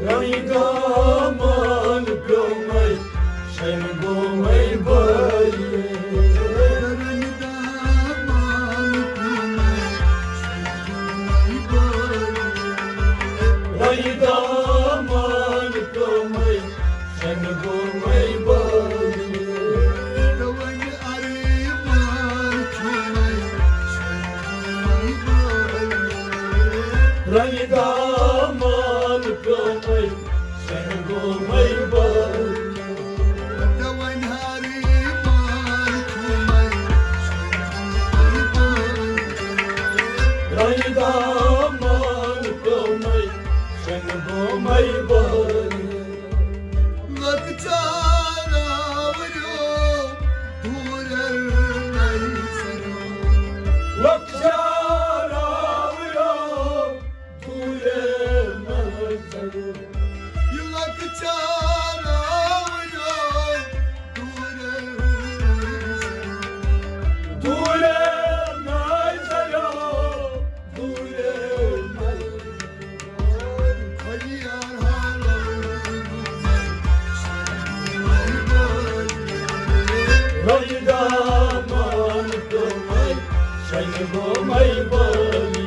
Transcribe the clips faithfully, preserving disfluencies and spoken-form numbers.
رنگہِ دامان پیومے، شنگومے بٲلۍ۔ رنگہِ دامان پیومے، شنگومے بٲلۍ۔ رنگہِ دامان پیومے، شنگومے بٲلۍ۔ تہٕ وۄنۍ ارمان چھُمے، شنگومے بٲلۍ۔ رنگہِ دامان پیومے، شنگومے بٲلۍ۔ تہٕ وۄنۍ ہاری بار چھُمے، شنگومے بٲلۍ۔ رنگہِ دامان پیومے، شنگومے بٲلۍ۔ لۄکچار آوریو دوٗرٮ۪ر نظریو۔ لۄکچار آوریو دوٗرٮ۪ر نظریو۔ یہِ لۄکچار آوریو دوٗرٮ۪ر نظریو۔ دوٗرٮ۪ر نظریو، دوٗرٮ۪ر نظریو۔ رنگہِ دامان پیومے، شنگومے بٲلۍ۔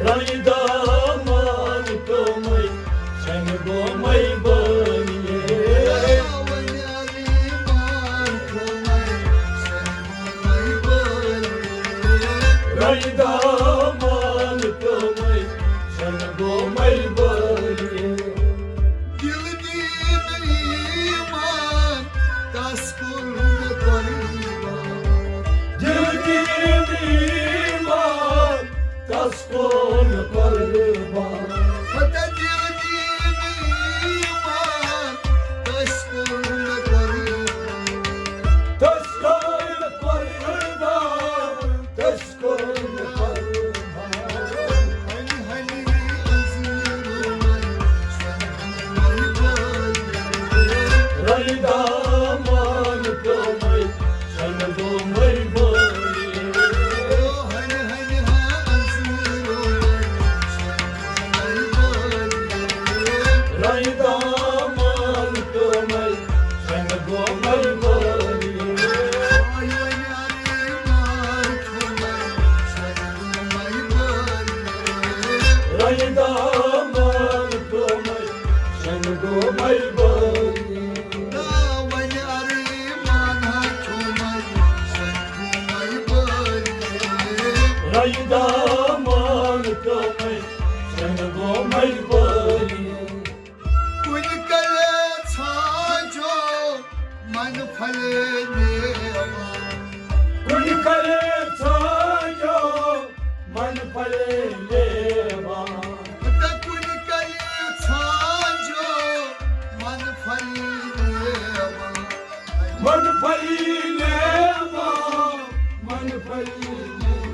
رنگہِ دامان پیومے، شنگومے بٲلۍ۔ رنگہِ دامان پیومے، شنگومے بٲلۍ۔ دل دین ایمان، تس کُن قربان۔ دل دین ایمان، تس کُن قربان۔ ہتا دل دین ایمان، تس کُن قربان۔ تس کُن قربان، تس کُن قربان۔ ہنہِ ہنہِ عزم رومے، شنگومے بٲلۍ۔ رنگہِ دامان پیومے، شنگومے بٲلۍ۔ ہنہِ ہنہِ ہا عزم رومے، شنگومے بٲلۍ۔ رنگہِ دامان پیومے، شنگومے بٲلۍ۔ رنگہِ دامان پیومے، شنگومے بٲلۍ۔ رنگہِ دامان پیومے، شنگومے بٲلۍ۔ کُنہِ کلہِ ژھانٛجو من پھلے میوان۔ کُنہِ کلہِ ژھانٛجو من پھلے میوان۔ تہٕ کُنہِ کلہِ ژھانٛجو من پھلے میوان۔ من پھلے میوان، من پھلے میوان۔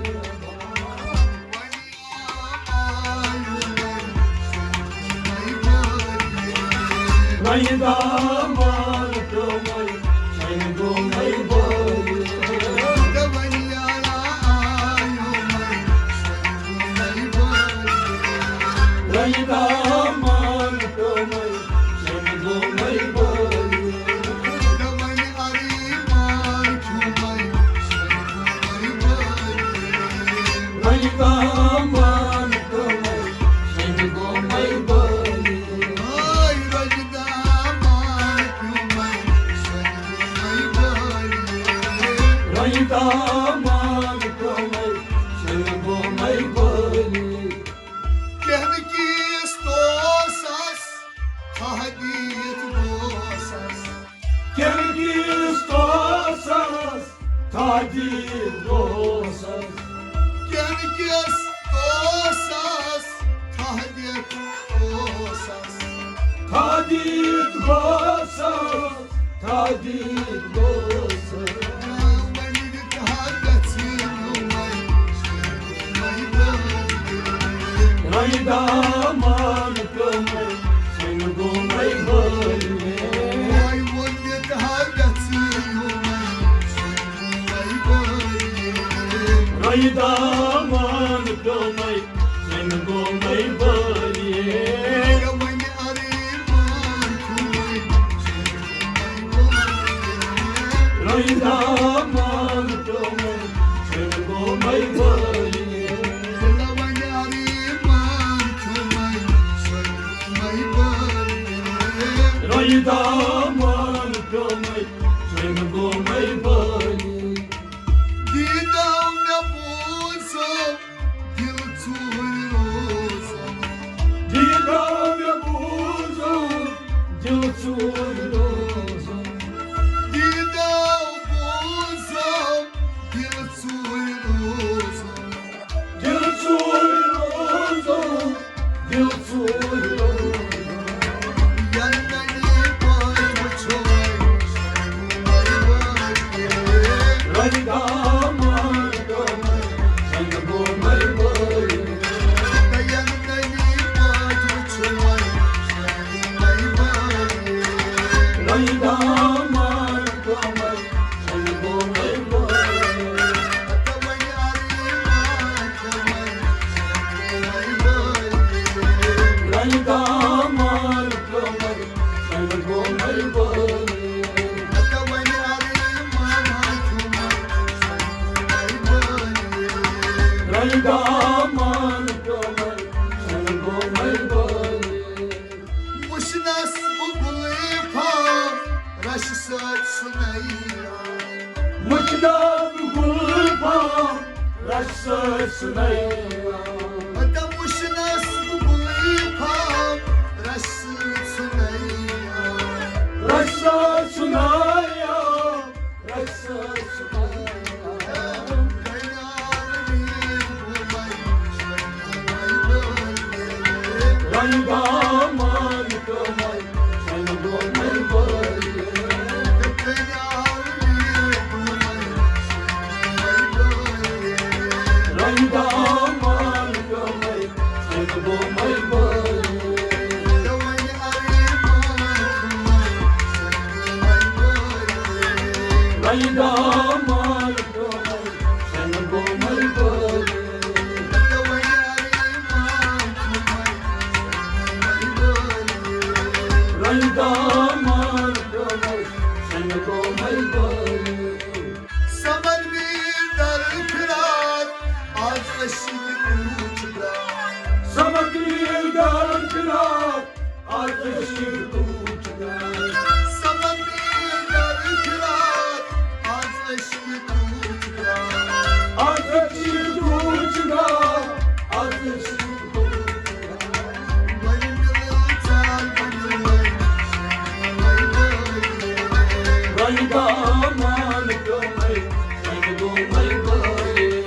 وۄنۍ دامان پیومے، شنگومے بٲلۍ۔ وۄنۍ دامان پیومے، شنگومے بٲلۍ۔ رنگہِ دامان پیومے، شنگومے بٲلۍ۔ ہاے رنگہِ دامان پیومے، شنگومے بٲلۍ۔ رنگہِ دامان پیومے، شنگومے بٲلۍ۔ کینٛہہ نہٕ کیس توسس، تھاہ دِتھ گوسس۔ کینٛہہ نہٕ کیس توسس، تھاہ دِتھ گوسس۔ کینٛہہ نہٕ کیس توسس، تھاہ دِتھ گوسس۔ تھاہ دِتھ گوسس۔ تھاہ دِتھ گوسس۔ وۄنۍ دِتھ ہا گژھِ یِمَے، یِمَے بٲلۍ۔ وۄنۍ دامان پیوٚمَے، شنگومَے بٲلۍ۔ وۄنۍ ووٚن دِتھ ہا گژھِ یِمَے، شنگومَے بٲلۍ۔ دامان پیومے، سنگ گومے بٲلی۔ رنگ دامان پیومے، سنگ گومے بٲلی۔ رنگ دامان پیومے، سنگ گومے بٲلی۔ دیٖدو مےٚ بوٗزُم، دِل ژوٗرِ روزُم۔ دیٖدو مےٚ بوٗزُم، دِل ژوٗرِ روزُم۔ دیٖدو بوٗزُم، دِل ژوٗرِ روزُم۔ دِل ژوٗرِ روزُم، دِل ژوٗرِ روزُم۔ یَنہٕ نٔنی پٲے وٕچھوے، رنگ دامان پیومے، سنگ گومے بٲلی۔ تہٕ یَنہٕ نٔنی پٲے وٕچھوے، رنگ دامان پیومے، سنگ گومے بٲلی۔ رنگ دامان پیومے، سنگ گومے بٲلی۔ رنگ دامان پیومے، سنگ گومے بٲلی۔ وٕچھنَس بہٕ گُلہٕ پھوٚل رَشہِ سۭتۍ سُنَے۔ وٕچھنَس بہٕ گُلہٕ پھوٚل رَشہِ سۭتۍ سُنَے۔ مطلب وٕچھنَس بہٕ گُلہٕ پھوٚل رَشہِ سۭتۍ سُنَے۔ رَشہِ سۭتۍ سُنَے۔ سمجھ میٖر در فراق، آز عشق تُج گا۔ سمجھ میٖر در فراق، آز عشق تُج گا۔ سمجھ میٖر در فراق، آز عشق تُج گا۔ آز عشق تُج گا، آز عشق تُج گا۔ رنگ دامان پیومے، سنگ گومے بٲلی۔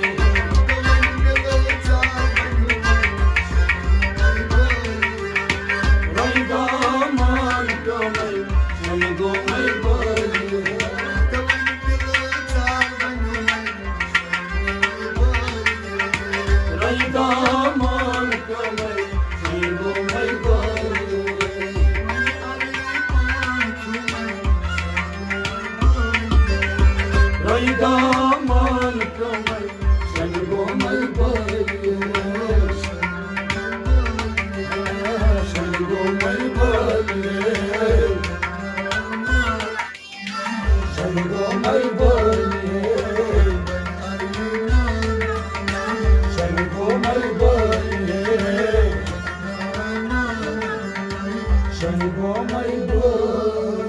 رنگ دامان پیومے، سنگ گومے بٲلی۔ رنگ دامان پیومے، سنگ گومے بٲلی۔ رنگ دامان پیومے، سنگ گومے بٲلی۔ سنگ گومے بٲلی۔ سنگ گومے بٲلی۔ سنگ گومے بٲلی۔ سنگ گومے بٲلی۔